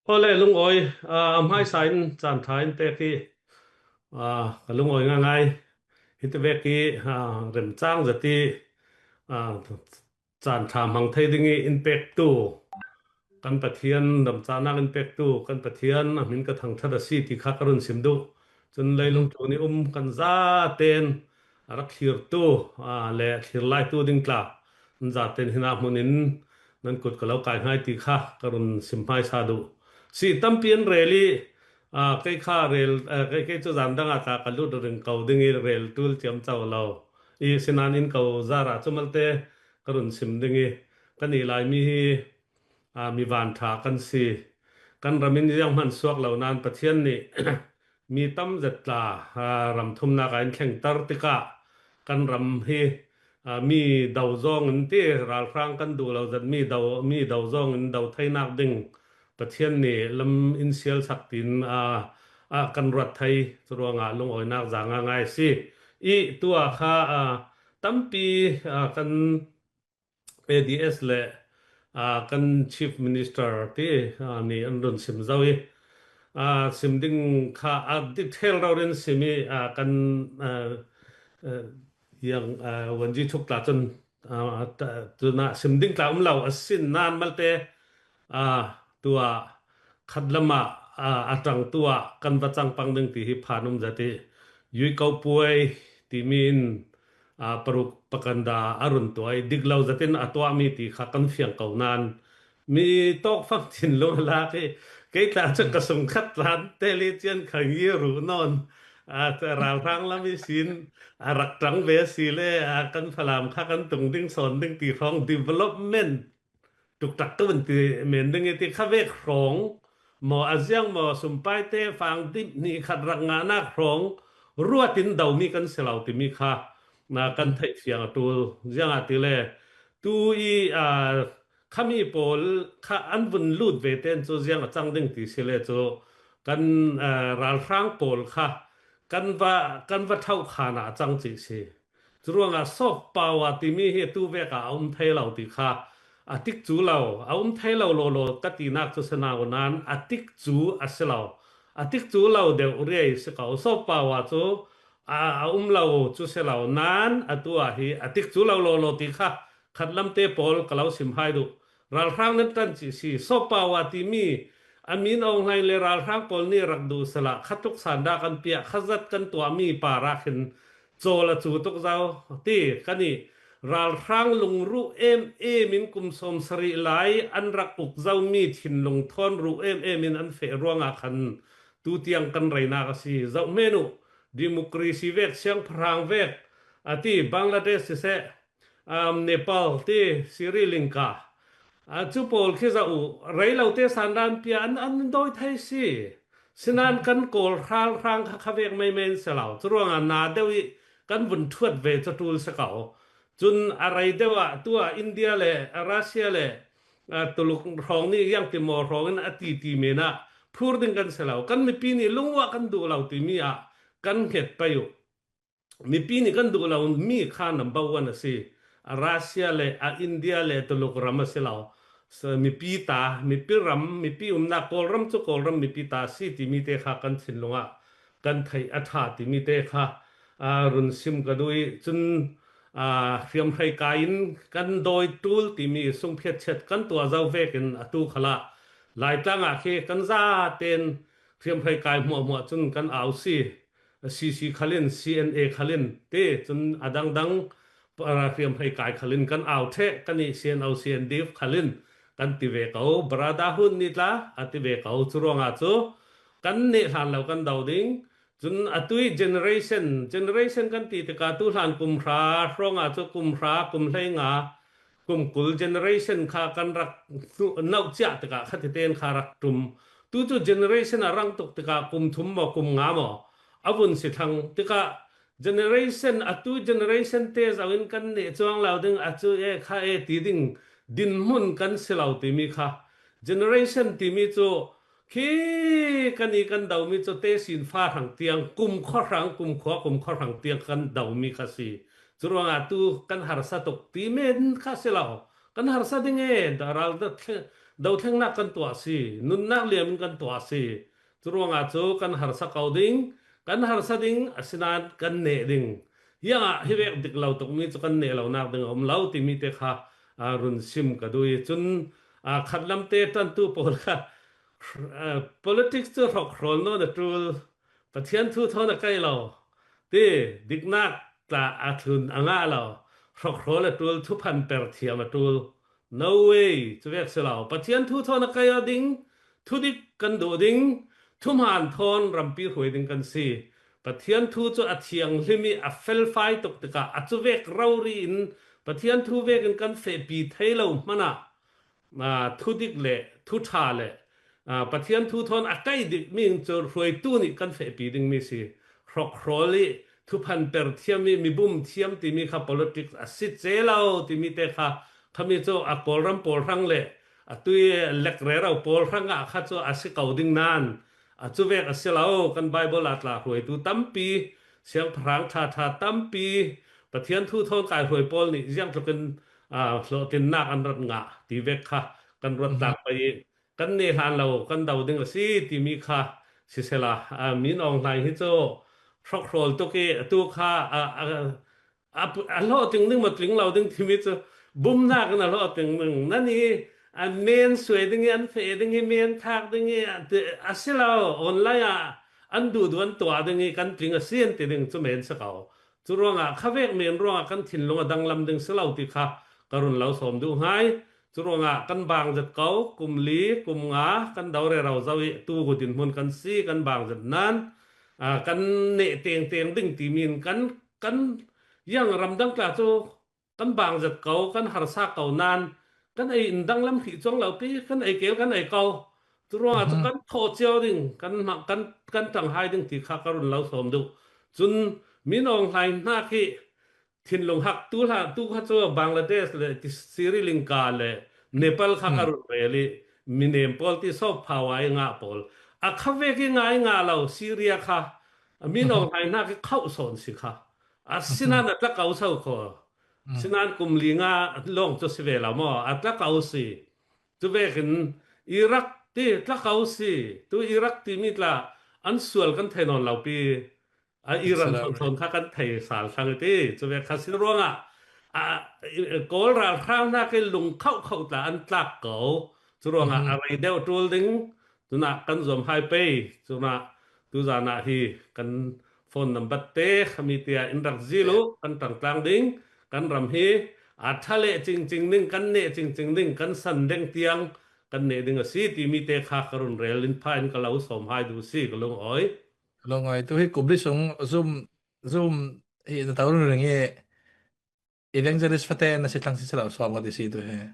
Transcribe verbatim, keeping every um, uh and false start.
Awle, lungawi, ah, a hmaisa in caan ṭha in pek hi, ah, ka lungawi ngaingai. Hiti vek hi, ah, remchang zet hi, ah, caan ṭha hmang thei ding hi in pektu, kan Pathian remchangnak in pektu, kan Pathian a hmin ka thangṭhat a si ti kha ka run sim duh. Cun leilung tlun i um kan zaten a rak thlirtu, ah, le thlir laitu ding tla, nan zaten hinah hmun in nan kut ka lo kai hngai ti kha ka run sim hmaisa duh. Si tampi an rel i, ah, kei kha rel, ah, kei, kei cu zan dang ah tla ka lut ring ko ding i rel tul ciamco lo. I sinan in ko zar ah cu malte ka run sim ding i kan i Laimi hi, ah, mi vanṭha kan si. Kan ram in zianghman suak lo nain Pathian nih mi tam zet tla, ah, ram thumnak ah in thlengter tikah kan ram hi, ah, mi do zong in ti, ralhrang kan duh lo zet mi do, mi do zong in do theinak ding Pathian nih lam in sialsak tiin, ah, ah, kan ruat thei. Curuangah lungawinak za ngaingai a si. I tu ah kha, ah, tampi, ah, kan A D S le, ah, kan Chief Minister ti, ah, nih an run sim zo i, ah, sim ding kha a detail rori in sim i, ah, kan, ah, ah, yang, ah, Wanji Thuk tla cun, ah, ta-, cun ah sim ding tla um lo a sin nain malte, ah, tu ah khatlam ah, ah, a ṭangtu ah kan va cang pang ding ti hi phan um zet i, Yui Ko Puai timi in, ah, paruk pakanda a run tuah i dik lo zet in a tuahmi ti kha kan fiang ko nain mi tawkfang thinlung a lak i, kei tla cu ka sungkhat tlan tel i cian kha ngi ruh nawn, ah, ralhrang lam ihsin a rak ṭang ve a si le, ah, kan Falam kha kan tung ding sawn ding ti hrawng development tuktak ka vun ti men ding i ti kha vek hrawng maw, a ziang maw, sumpaite fang dip hnih khat rak ngahnak hrawng ruat in domi kan si lo timi kha na kan theih fiang a ṭul. Ziangahtile tu i, aa, khami pawl kha an vun lut ve tein cu ziang a cang ding ti si le cu kan, aa, ralhrang pawl kha kan va, kan va ṭhauh khan ah a cang cih si. Curuangah soft power timi hi atu vek ah a um thei lo ti kha a tikcu lo, a um thei lo lawlaw ka tinak cu si nain a tikcu a si lo. A tikcu lo deuh riai si ko. Soft power cu a, a um lo cu si lo nain atu ah hi a tikcu lo lawlaw ti kha khatlamte pawl ka lo sim hai duh. Ralhrang nan ṭan cih si. Soft power timi a min awng hlain le ralhrang pawl nih rak duh sala khatuk sanda kan piah, khazat kan tuahmi par ah khin cawl a cu tuk zo ti kan i ralhrang lungruh em em in kum sawm sarih lai an rak uk zomi thinlung thawn ruh em em in an feh ruangah khan tu tiang kan reinak a si. Zoh men uh, democracy vek, siangpahrang vek, a ti, Bangladesh siseh, um, Nepal ti, Sri Lanka, a cu pawl khi zoh uh, rei lote sandan pia an, an dawi thei si. Sinan kan kawl ralhrang kha kha vek meimei an si lo. Curuangah na deuh i kan vun ṭhuat ve cu ṭul si ko. Cun a rei deuh ah tu ah India le, a Russia le, a Tuluk hrawng nih ziang ti maw hrawng in a titi men ah phur ding kan si lo. Kan mipi nih lungua kan duh lo timi ah kan hnget pei uh. Mipi nih kan duh lo mi kha number one a si. A Russia le, a India le, Tuluk ram a si lo. So, mipi ta, mipi ram, mipi umnak Kawlram cu Kawlram mipi ta a si timi te kha kan thinlung ah kan theih a ṭha timi te kha, aa, run sim ka duh i cun, aa, hriamhrei kai in kan dawi ṭul timi sungphiat chet kan tuah zo vekin atu khalah Laitlang ah khi kan zaten hriamhrei kai hmuahhmuah cun kan au si. C C khal in, C N A khal in ti cun a dangdang, aa, hriamhrei kai khal in kan au ṭheh, kan i C N O, C N D F khal in kan ti ve ko, Brotherhood nih tla a ti ve ko. Curuangah cu kan neh hlan lo kan do ding. Cun atu i generation, generation kan ti tikah tu hlan kum hra hrawngah cu kum hra, kum hleinga, kum kul generation kha kan rak nauh ciah tikah khatitein kha rak ṭum. Tu cu generation a rang tuk tikah kum thum maw, kum nga maw a vun si thlang tikah generation, atu generation te zoh in kan neh cuang lo ding a cu e kha e ti ding dinhmun kan si lo timi kha generation timi cu khi kan i kan domi cu tesin fa hrang tiang, kum khua hrang, kum khua, kum khua hrang tiang kan domi kha si. Curuangah tu kan harsa tuk ti men kha si lo. Kan harsa ding e, ral da thle-, dothlengnak kan tuah si, nunnak liam in kan tuah si. Curuangah cu kan harsa ko ding, kan harsa ding, asinain kan neh ding. Hiangah hi vek dik lo tukmi cu kan neh lonak ding a um lo timi te kha, aa, run sim ka duh i. Cun, aa, khatlamte ṭantu pawl kha, aa, politics cu hrokhrawl nawn a ṭul. Pathian thu thawn a kaih lo. Ti, diknak tla a thlun a ngah lo. Hrokhrawl a ṭul, thuphan per thiam a ṭul. No way, cu vek si lo. Pathian thu thawn a kaih aw ding, thudik kan duh ding, thuhmaan thawn rampi hruai ding kan si. Pathian thu cu a thianghlim i a felfai tuk tikah a cuvek rori in Pathian thu vekin kan fehpi thei lo hmanah, aa, thudik le thuṭha le, aa, Pathian thu thawn a kaih dikmi in cu hruaitu nih kan fehpi dingmi si. Hrokhrawl i thuphan per thiam i mibum thiam timi kha politics a si ce lo timi te kha, khami cu a Kawlram pawl hrang le a tui lek rero pawl hrangah kha cu a si ko ding nain a cuvek a si lo. Kan Baibal ah tla hruaitu tampi, siangpahrang ṭhaṭha tampi, Pathian thu thawn kai hruai pawl nih ziangtlukin, aa, hlawhtlinnak an rat ngah ti vek kha kan ruat tlak pei i kan neh hlan lo, kan do ding a si timi kha sisela, aa, Min Aung Hlaing hi cu hrokhrawl tuk i atu kha, aa, aa, a, a hlawhtling ding maw tling lo ding timi cu bumnak in a hlawhtling ding. Nan i, a men suai ding i, an feh ding i, men thak ding i, a, ti, a si lo, online ah an duhduh an tuah ding i kan tling a si an ti ding cu men si ko. Curuangah khavek men ruangah kan thinlung a danglam ding si lo ti kha ka run lo sawm duh hngai. Curuangah kan bang zet ko, kum li, kum nga kan do rero zo i tu ku dinhmun kan si, kan bang zet nain, aa, kan neh tengteng ding timi in kan, kan ziang ramdang tla cu kan bang zet ko, kan harsa ko nain kan ei in danglam hrih cuang lo pi, kan ei kel kan ei ko. Curuangah cu kan thawh cio ding, kan hmang, kan, kan ṭanghai ding ti kha ka run lo sawm duh. Cun Min Aung Hlaing hna khi thinlung hak tu hlah, tu kha cu Bangladesh le ti Sri Lanka le Nepal kha ka run rel i minem pawl ti soft power i ngah pawl. A khavek i ngai ngah lo Syria kha Min Aung Hlaing hna khi khauh sawn si kha. Asinain a tla ko so kho. Sinain kum li nga lawng cu si ve lo maw? A tla ko si. Cuvekin Iraq ti tla ko si. Tu Iraq timi tla an sual kan thei nawn lo pi. A Iran sawn sawn kha kan thei sal thlang i ti. Cuvek kha si ruangah, a, Kawl ralhrang hna khi lung khauh khauh tla an tlak ko. Curuangah a rei deuh ṭul ding. Cunah kan zuam hai pei. Cunah tuzan ah hi kan phone number te khami tiah in rak zil uh, kan ṭangtlang ding, kan ram hi a ṭha leh cingcing ding, kan neh cingcing ding, kan san deng tiang kan neh ding a si timi te kha ka run rel in pha in ka lo sawm hai duh si ka lungawi. Ka lungawi. Tu hi kum li sung Zoom, Zoom hi na to ringring i evangelist fate na si thlang si si lo sawm ka ti si tu hi.